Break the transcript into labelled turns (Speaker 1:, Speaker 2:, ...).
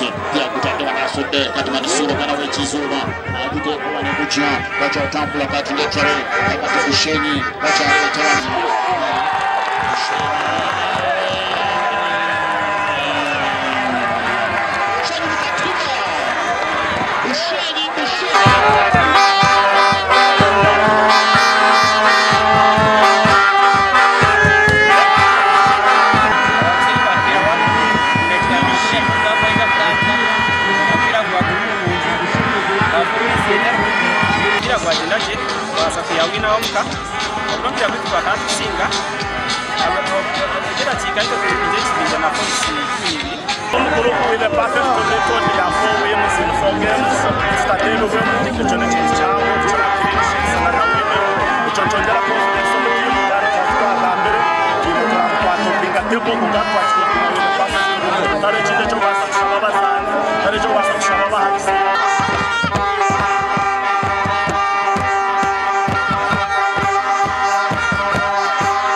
Speaker 1: Omupiira gutadde wano asudde kati Manisuuru omwana w'ekiizooba aguteeka wano gukya bakyatambula kati Lecare kati Bushenyi bakyaleeta Bushenyi Bushenyi.
Speaker 2: Omupiira gwagenda gye, twabaasa kuyawina omuka, obwo omupiira gwaitu gwakaba tukusinga, eddakiika itwe turi ekibinja na points 12.
Speaker 3: Omukuru with a perfect record ya 4 wins in 4 games tutateebwemu. Ekyo n'ekintu kihango kukira clean sheets na na win. Ekyo nikyongera confidence omu tiimu, kandi twatambire twine twatopinga table, konka twakitopinga with a perfect record. Tari ekindi ekyokubaasa kushaba abazaani, tari ekyokubaasa kushaba abahagizi.